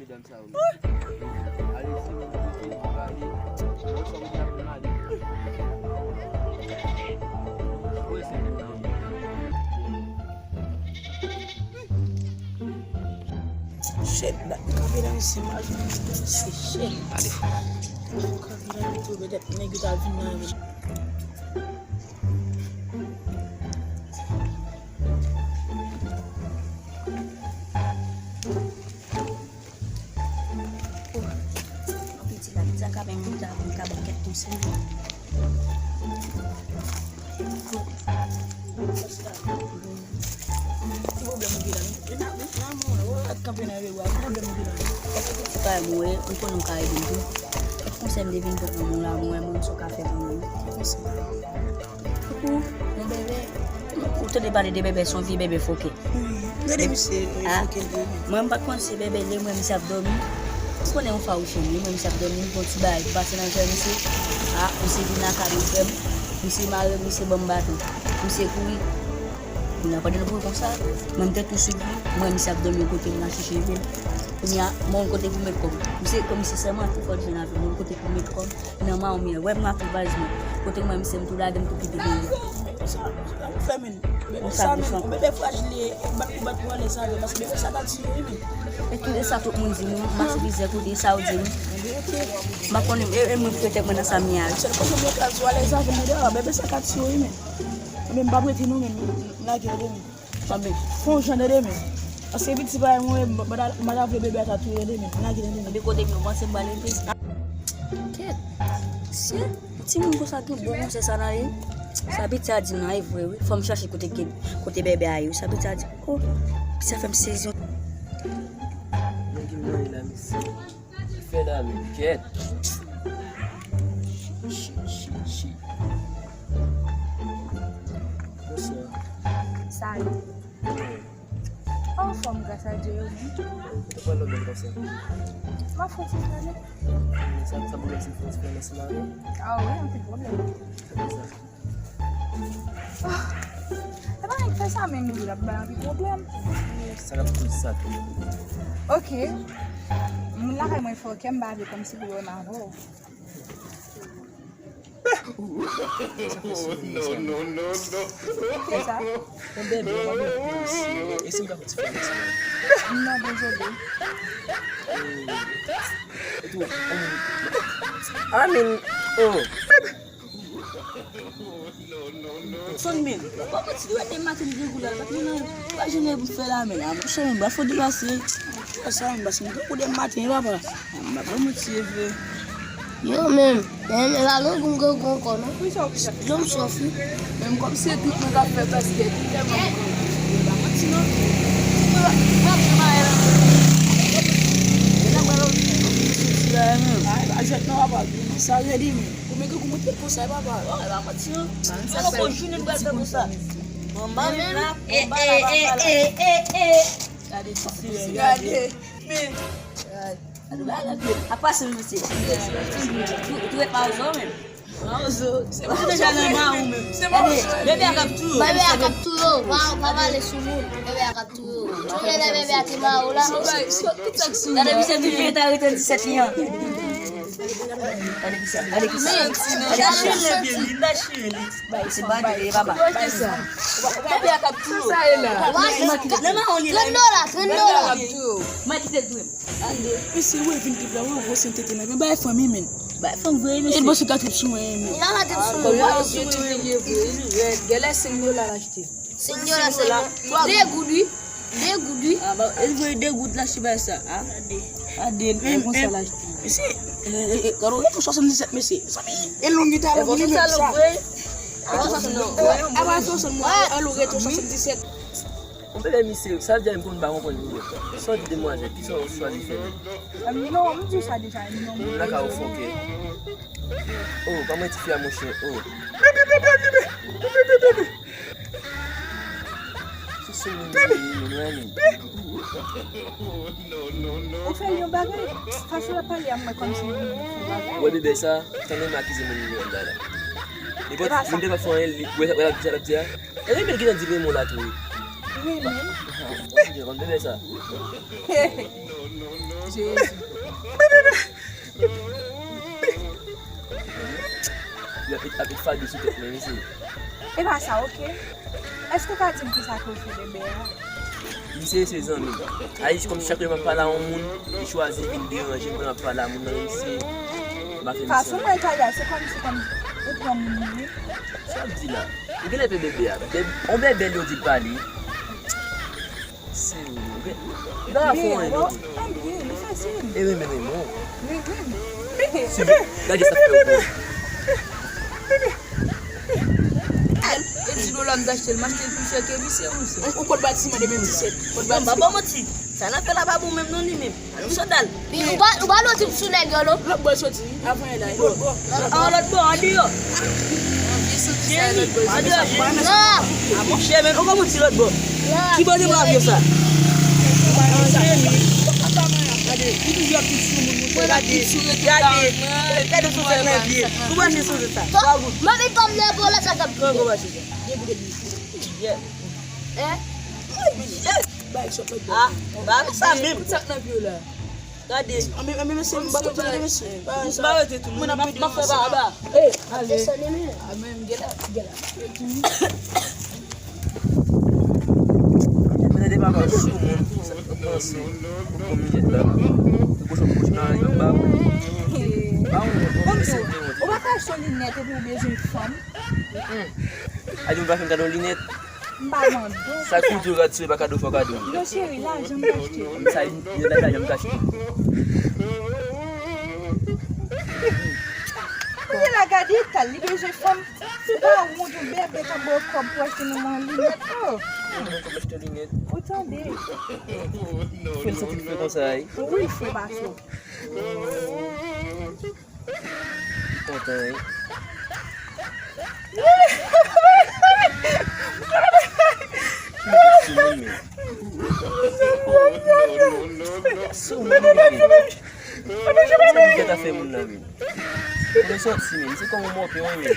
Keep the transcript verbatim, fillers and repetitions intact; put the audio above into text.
Medam sa yo. Alezi, nou pale. Bon, sa nou t ap pale. Wè, se medam. Shit, bat m kanpe nan misye, m pa jwenn misye, shit. Kanpe nan misye, petèt nèg yo ta vin nan men. Oh, piti la, piti la ka bay moun ta moun ka bay kèk konsèy. Ki pwoblèm ou gen la? Nan, nan, nan, ou ret kanpe nan rewa. Ki pwoblèm ou gen la? Pase piti pa mwen, ou konnen ou ka ede m tou. Konsèy m te vin pran pou moun la, mwen, mwen, sa w ka fè pou mwen. Ki konsèy? Tankou yon bèbè. Ou tande pale de bèbè, se yon vye bèbè foke. Gade misye, ah, foke l vye. Mwen, m pa t konn se bèbè li ye, mwen, misye ap dòmi. Ou konnen yon fawouch li ye, mwen, misye ap dòmi, m pran ti bagay, m pase nan zòn misye. Ah, misye vin lakay mwen, frè m. Misye mare, misye ban m baton. Misye kouri. Kounye a, pandan l kouri konsa, mwen, m te tou swiv li. Mwen, misye ap dòmi yon kote, m al chèche l. Kounye a, mwen, yon kote pou met kò m. Misye, kòm misye sèmante, fò l jwenn avè m, yon kote pou met kò m. Nan mawon m ye, wè m ap fè valiz mwen. Kote mwen, misye m tou lage m tou kite peyi a. Sa, sa, sa, fè men. Bebe sa, men, bebe frajil li ye, bat pou bat pou ale sa, men, paske bebe sa ta tiye, wi, men. E tou, e sa tout moun di, nou, m pase plizyè kote, e sa yo di, wi. M pa konnen, e, e mwen ki mete mwen nan sa m ye a, wi. Sèl kote mwen ka sou ale sa, mwen de, bebe sa ka tiye, wi, men. Men m p ap rete non, men, m lage l, men. Fè yon jan tande men. Paske piti pa mwen, m pa ta vle bebe a ta touye tande men. N a gen tande men. Epi kote m yo panse m pral rete. Kèt. Sye, timoun konsa gen bon konsèy sa nan li. Sa piti a di nan e vre wi. Fò m chache kote gen, kote bebe a ye wi. Sa piti a di, oh, piti a fè m sezi. Nèg ki mwen la, mesye. Ki fè la menm, kèt. Shit, shit, shit. Bonswa. Salut. Anfòm, gras a Dye, e ou menm? Ou te pran lòt bèl konsa. M ap fè ti flane. Sa, sa pou mèsi pou ti flane sou la, non? Ah wi, anpil pwoblèm. Sa pou sa. Ah, e pa nèg fè sa menm wi, l ap bay anpil pwoblèm. Sa k ap koz sa tou. Ok. Moun lakay mwen fè ok, m pa vle kòmsi pou yo wè m avè w. Non, non, non, non. Kisa? Yon bebe, yon bebe. E si m ka fè ti flane sou la? Non, dezole. E tou, I mean, oh. Sonn men. Bon, bon, ti dwèt de maten li gen goulè, pa t menm pa janm gen pou fè la men. A monchè, men ba fò depase. Sa men, paske m tankou de maten, papa. M pa ban manti e vre. Yo menm, men la non pou m gen gwo kò non. Yo m sòf wi. Menm kòm se tout mwen k ap fè baskèt, li tèlman gwo. Li pa manti non. Mwen ap fè bagay la. Mwen ap fè bagay la. Ay, pa jwèt non, papa. Sa redi men. Ou meke kou mwen te konsa, papa. Oh, e pa manti non. Sa nou kon jounen nou pral fè konsa. Manman la, manman la, papa la. Gade ti sirè, gade. Men. A pase nou se. Tou ret pa ozo menm. Ou deja nan ma ou menm. Gade, bebe a k ap touye w. Bebe a k ap touye w. Pa, pa pale sou moun. Bebe a k ap touye w. Tou lè bebe a te ma ou la. Gade misye tou fè ta rete disèt li an. Gade kisa. Gade kisa. Gade kisa. Se bandi li, papa. Bebe a k ap touye w. Nan ma ou li la. Trant dola, trant dola. Mwen kite l tou. Ande. Mesye, wè vin trip la, wè gwo sen tete la. Men bay fanmi, men. Bay fanm vre, mesye. E l bò sou ka trip sou mwen, men. Li la ka trip sou mwen. Gèlè senk dola l achte. Senk dola sèlman. De goud, wi. De goud, wi. A, ba, e l voye de goud l achte bay sa, a. A de, e konsa l achte. Mesye, e, e, e, kado retou swasanndisèt, mesye. Sa men, e long li talè vini menm sa. Apa swasanndisèt, apa swasanndisèt. Ou pede misye, sa vle di m konn pa konprann li. Sa w di demwazèl, kisa w chwazi fè menm? Em, non, m di w sa deja, non. Moun lakay ou foke. Oh, pa mwen tifi a monchè, oh. Se sou moun li ye, moun renmen. Ou fè yon bagay, fason l ap pale a mwen kòmsi li fè yon bagay. Wè bebe sa, tande m akize moun li la la. Nenpòt moun te pa fè anyen, li, wè, wè l ap di sa l ap di a. E li menm ki nan di men moun la tou wi. Wi, men. Ou konn bebe sa. Jezi. Yo ap met fado sou tèt mwen, mesye. E pa sa, oke. Èske w ka di m kisa ke w fè bebe a? Misye se zanmi m. Ayiti, kòm chak lè m ap pale a yon moun, li chwazi vin deranje m pandan m ap pale a moun nan, misye pa fè misye. Fason mwen pale a, se kòmsi, kòm ou pran moun li. Sa w ap di la? Ou genlè pe bebe a. Bebe, on bebe lè w di l pale. Se ou gen. Li pa ka fè anyen non. Li fasil. E wi, men, men, bon. Wi, wi. Si, gade sa fè ou bon. E di dola m t achte l, m achte l pi chè ke misye, wi, se. Ou, ou pot batiman de menm disèt. Pot batiman. Non, m pa ba w manti. Sa n ap fè la pa bon menm non li menm. Ou sandal. Ou pa, ou pa loti sou nèg yo, non? Lòt bò soti, wi. Avan e la, lòt bò. An, lòt bò, an deyò. An deyò. Non. A, monchè, men ou kòman ti lòt bò? Ki bò te bò avyon sa? Gade, li toujou ap pit sou moun, moun. Gade, gade, gade sou tèt mwen vye. Ou branche sou tèt sa. Mwen vin kòm lè pou lè sa k ap. Kòman ou branche sa? Yeah. Hein? Ah, ba sa menm. Gade. Anben, anben, mesye, m pa konn sa, mesye. M pa rete tou. Moun ap pede m fè baba. Ey, ale. Amen, gela, gela. Mwen tande papa sou moun, sa k panse pou konmyèt la. Pou kochon, pou kochon nan yon bab. Ou pa ka achte yon linèt epi ou bezwen fanm. A di m pa fin gade yon linèt. M pa mande w. Sa ki di w gad sou e pa kado fò kado. Non, cheri, lajan m t achte. Sa e, e lajan m t achte. Kounye la gade eta l, li bezwen fanm. Se pa wont ou bebe k ap ba w kòb pou achte manman linèt, oh. Mwen kòb achte linèt. Ou tande? Fè l santi l fre konsa, wi. Wi, l fre pase w. Li kontan, wi. Sou moun, men. Sou moun, men. Sa li gentan fè moun nan, men. Kote sòti, men. Se kòm yon mòke, wi, men.